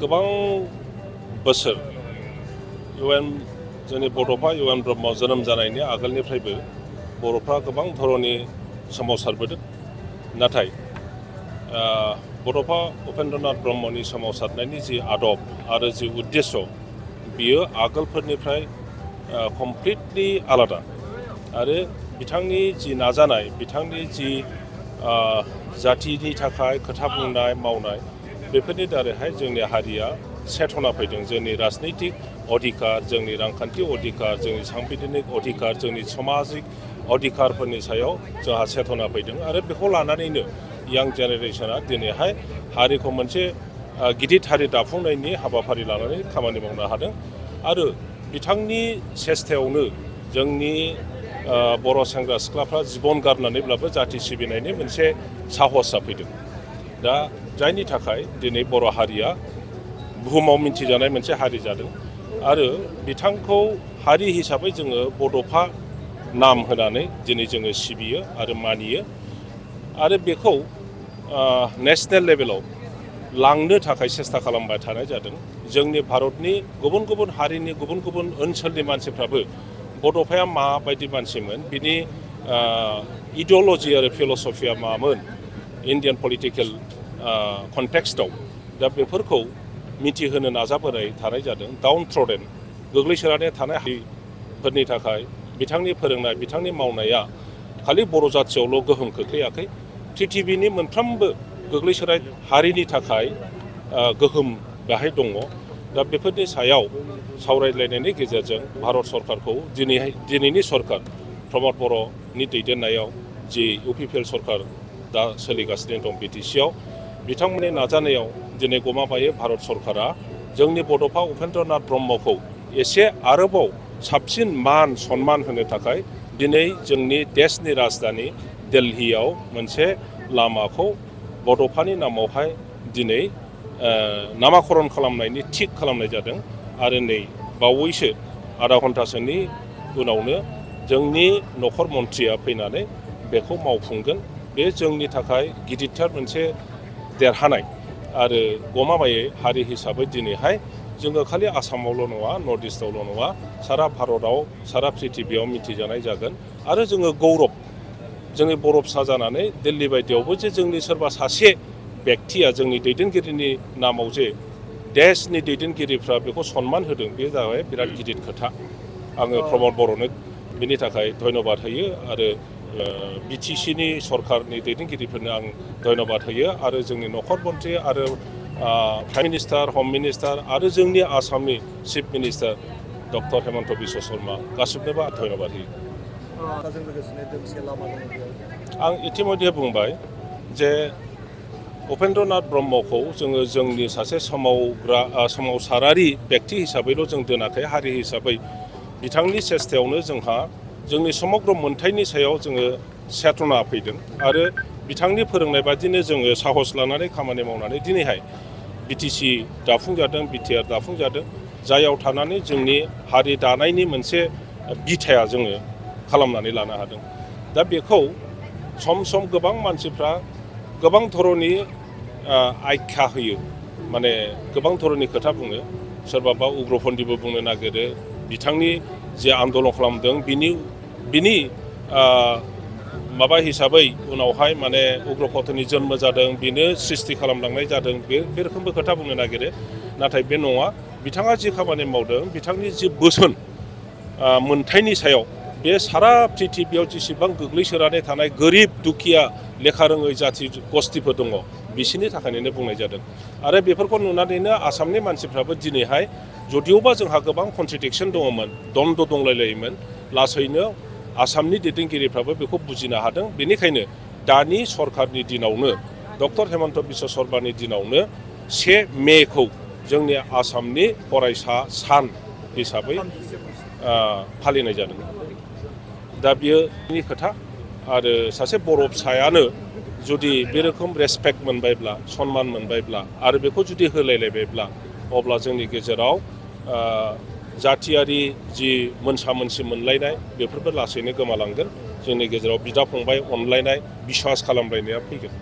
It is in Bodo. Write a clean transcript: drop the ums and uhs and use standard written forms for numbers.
गोबां बोसोर जोंनि बड'फा इउ.एन. ब्रह्म जोनोम जानायनि आगोलनिफ्रायबो बर'फ्रा गोबां धरननि सोमावसारबोदों। नाथाय बड'फा उपेन्द्रनाथ ब्रह्मनि सोमावसारनायनि जि आदब आरो जि उद्देश्य बियो आगोलफोरनिफ्राय कमप्लिटलि आलादा आरो बिथांनि जि नाजानाय बिथांनि जि जातिनि थाखाय खोथा बुंनाय मावनाय बेफोरनि दारैहाय जोंनि हारिया सेथना फैदों। जोंनि राजनैतिक अधिकार, जोंनि रांखान्थि अधिकार, जोंनि सांबिधानिक अधिकार, जोंनि समाजिक अधिकारफोरनि सायाव जोंहा सेथना फैदों आरो बेखौ लानानैनो यां जेनेरेसना दिनैहाय हारिखौ मोनसे गिदिर हारि दाफुंनायनि हाबाफारि लानानै खामानि मावनो हादों आरो बिथांनि सेस्थायावनो जोंनि बर' सेंग्रा सिख्लाफ्रा जिबन गारनानैब्लाबो जाति सिबिनायनि मोनसे साहसआ फैदों। दा जायनि थाखाय दिनै बर' हारिया बुहुमाव मिन्थिजानाय मोनसे हारि जादों आरो बिथांखौ हारि हिसाबै जोङो बड'फा नाम होनानै दिनै जोङो सिबियो आरो मानियो आरो बेखौ नेसनेल लेभेलाव लांनो थाखाय सेस्था खालामबाय थानाय जादों। जोंनि भारतनि गुबुन गुबुन हारिनि गुबुन गुबुन ओनसोलनि मानसिफ्राबो बड'फाया माबायदि मानसिमोन, बिनि इडिअल'जि आरो फिल'सफिया मामोन इन्डियान पलिटिकेल कन्टेक्स्टआव, दा बेफोरखौ मिथिहोनो नाजाबोनाय थानाय जादों। डाउन थ्रडेन गोग्लैसोनानै थानाय हारिफोरनि थाखाय बिथांनि फोरोंनाय बिथांनि मावनाया खालि बर' जाथियावल' गोहोम खोख्लैयाखै, पृथिबिनि मोनफ्रोमबो गोग्लैसोनाय हारिनि थाखाय गोहोम बेहाय दङ। दा बेफोरनि सायाव सावरायलायनायनि गेजेरजों भारत सरकारखौ दिनैनि सरकार प्रमद बर'नि दैदेननायाव जि इउ.पि.पि.एल. सरकार दा सोलिगासिनो दं बि.टि.सि.आव, बिथांमोननि नाजानायाव दिनै गमामायै भारत सरकारा जोंनि बड'फा उपेन्द्रनाथ ब्रह्मखौ एसे आरोबाव साबसिन मान सन्मान होनो थाखाय दिनै जोंनि देशनि राजधानि दिल्लीयाव मोनसे लामाखौ बड'फानि नामावहाय दिनै नामाकरन खालामनायनि थिग खालामनाय जादों आरो नै बावैसो आधा घन्टासोनि उनावनो जोंनि नखर मन्थ्रिया फैनानै बेखौ मावफुंगोन। बे जोंनि थाखाय गिदिरथार मोनसे देरहानाय आरो गमामायै हारि हिसाबै दिनैहाय जोङो खालि आसामावल' नङा, नर्थ इस्टआवल' नङा, सारा भारतआव सारा पृथिबियाव मिथिजानाय जागोन आरो जोङो गौरब जोंनि बर' फिसा जानानै दिल्ली बायदियावबो जे जोंनि सोरबा सासे बेक्तिया जोंनि दैदेनगिरिनि नामाव जे देशनि दैदेनगिरिफ्रा बेखौ सन्मान होदों, बे जाबाय बिराद गिदिर खोथा। आङो प्रमद बर'नो बिनि थाखाय धन्यबाद होयो आरो बि.टि.सि.नि सरकारनि दैदेनगिरिफोरनो आं धन्यबाद होयो आरो जोंनि नखर मन्थ्रि आरो प्राइम मिनिस्टार, हम मिनिस्टार आरो जोंनि आसामनि chief minister doctor Himanta Biswa Sarma गासिबनोबो धन्यबाद होयो। आं इतिमध्ये बुंबाय जे उपेन्द्रनाथ ब्रह्मखौ जोङो जोंनि सासे सोमावसारारि बेक्ति हिसाबैल' जों दोनाखै, हारि हिसाबै बिथांनि सेस्थायावनो जोंहा जोंनि समग्र मोन्थाइनि सायाव जोङो सेथना फैदों आरो बिथांनि फोरोंनाय बादिनो जोङो साहस लानानै खामानि मावनानै दिनैहाय बि.टि.सि. दाफुंजादों, बि.टि.आर. दाफुंजादों, जायाव थानानै जोंनि हारि दानायनि मोनसे बिथाया जोङो खालामनानै लानो हादों। दा बेखौ सम सम गोबां मानसिफ्रा गोबां धरननि आख्या होयो, माने गोबां धरननि खोथा बुङो। सोरबाबा उग्रपन्थिबो बुंनो नागिरो, बिथांनि जे आन्दलन खालामदों बिनि माबा हिसाबै उनावहाय माने उग्रपन्थनि जन्म जादों, बेनो सृष्टि खालामलांनाय जादों, बे रोखोमबो खोथा बुंनो नागिरो। नाथाय बे नङा, बिथाङा जि खामानि मावदों, बिथांनि जि बोसोन मोन्थाइनि सायाव बे सारा पृथिबियाव जेसेबां गोग्लैसोनानै थानाय गोरिब दुखिया लेखा रोङै जाथि गस्थिफोर दङ, बिसोरनि थाखायनो बुंनाय जादों आरो बेफोरखौ नुनानैनो आसामनि मानसिफ्राबो दिनैहाय जदिअबा जोंहा गोबां कन्ट्रडिक्सन दङमोन, द्वन्द्व दंलायलायोमोन, लासैनो आसामनि दैदेनगिरिफ्राबो बेखौ बुजिनो हादों। बेनिखायनो दानि सरकारनि दिनावनो डक्टर हेमन्त बिश्व शर्मानि दिनावनो 1 मेखौ जोंनि आसामनि फरायसा सान हिसाबै फालिनाय जादों। दा बियोनि खोथा आरो सासे बर' फिसायानो जुदि बे रोखोम रेसपेक्ट मोनबायब्ला, सन्मान मोनबायब्ला आरो बेखौ जुदि होलायलायबायब्ला, अब्ला जोंनि गेजेराव जातियारि जि मोनसा मोनसि मोनलायनाय बेफोरबो लासैनो गोमालांगोन। जोंनि गेजेराव बिदा फंबाय अनलायनाय, बिश्वास खालामलायनाया फैगोन।